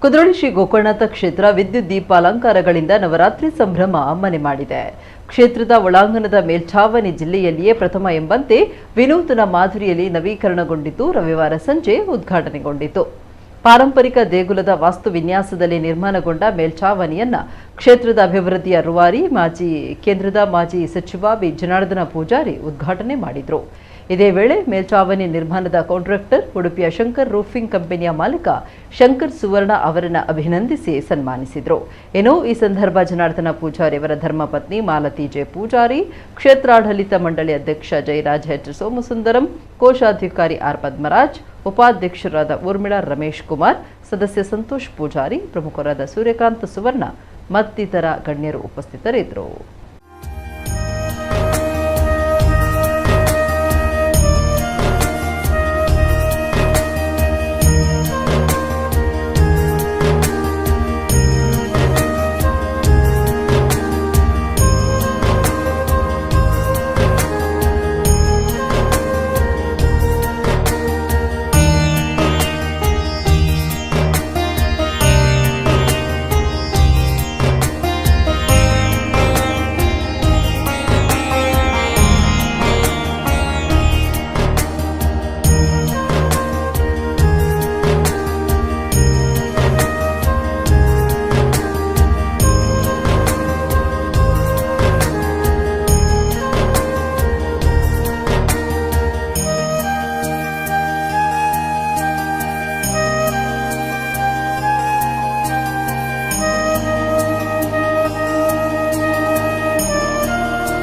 ಕುದ್ರೋಳಿ ಶ್ರೀ ಗೋಕರ್ಣನಾಥ ಕ್ಷೇತ್ರ ವಿದ್ಯುತ್ ದೀಪಾಲಂಕಾರಗಳಿಂದ ನವರಾತ್ರಿ ಸಂಭ್ರಮ ಮನೆ ಮಾಡಿದೆ. ಕ್ಷೇತ್ರದ ಒಳಾಂಗಣದ ಮೇಲ್ಛಾವಣಿ ಜಿಲ್ಲೆಯಲ್ಲಿಯೇ ಪ್ರಥಮ ಎಂಬಂತೆ ವಿನೂತನ ಮಾದರಿಯಲ್ಲಿ ನವೀಕರಣಗೊಂಡಿದ್ದು, ರವಿವಾರ ಸಂಜೆ ಉದ್ಘಾಟನೆಗೊಂಡಿತು. ಪಾರಂಪರಿಕ ದೇಗುಲದ ವಾಸ್ತು ವಿನ್ಯಾಸದಲ್ಲಿ ನಿರ್ಮಾಣಗೊಂಡ ಮೇಲ್ಛಾವಣಿಯನ್ನ ಕ್ಷೇತ್ರದ ಅಭಿವೃದ್ಧಿಯ ರೂವಾರಿ ಮಾಜಿ ಕೇಂದ್ರದ ಮಾಜಿ ಸಚಿವ ಬಿ ಜನಾರ್ದನ ಪೂಜಾರಿ ಉದ್ಘಾಟನೆ ಮಾಡಿದರು. ಇದೇ ವೇಳೆ ಮೇಲ್ಛಾವಣಿ ನಿರ್ಮಾಣದ ಕಾಂಟ್ರಾಕ್ಟರ್ ಉಡುಪಿಯ ಶಂಕರ್ ರೂಫಿಂಗ್ ಕಂಪನಿಯ ಮಾಲೀಕ ಶಂಕರ್ ಸುವರ್ಣ ಅವರನ್ನು ಅಭಿನಂದಿಸಿ ಸನ್ಮಾನಿಸಿದರು. ಇನ್ನು ಈ ಸಂದರ್ಭ ಜನಾರ್ದನ ಪೂಜಾರಿ ಅವರ ಧರ್ಮಪತ್ನಿ ಮಾಲತಿ ಜೆ ಪೂಜಾರಿ, ಕ್ಷೇತ್ರಾಡಳಿತ ಮಂಡಳಿ ಅಧ್ಯಕ್ಷ ಜಯರಾಜ್ ಎಚ್ ಸೋಮಸುಂದರಂ, ಕೋಶಾಧಿಕಾರಿ ಆರ್ ಪದ್ಮರಾಜ್, ಉಪಾಧ್ಯಕ್ಷರಾದ ಊರ್ಮಿಳಾ ರಮೇಶ್ ಕುಮಾರ್, ಸದಸ್ಯ ಸಂತೋಷ್ ಪೂಜಾರಿ, ಪ್ರಮುಖರಾದ ಸೂರ್ಯಕಾಂತ್ ಸುವರ್ಣ ಮತ್ತಿತರ ಗಣ್ಯರು ಉಪಸ್ಥಿತರಿದ್ದರು.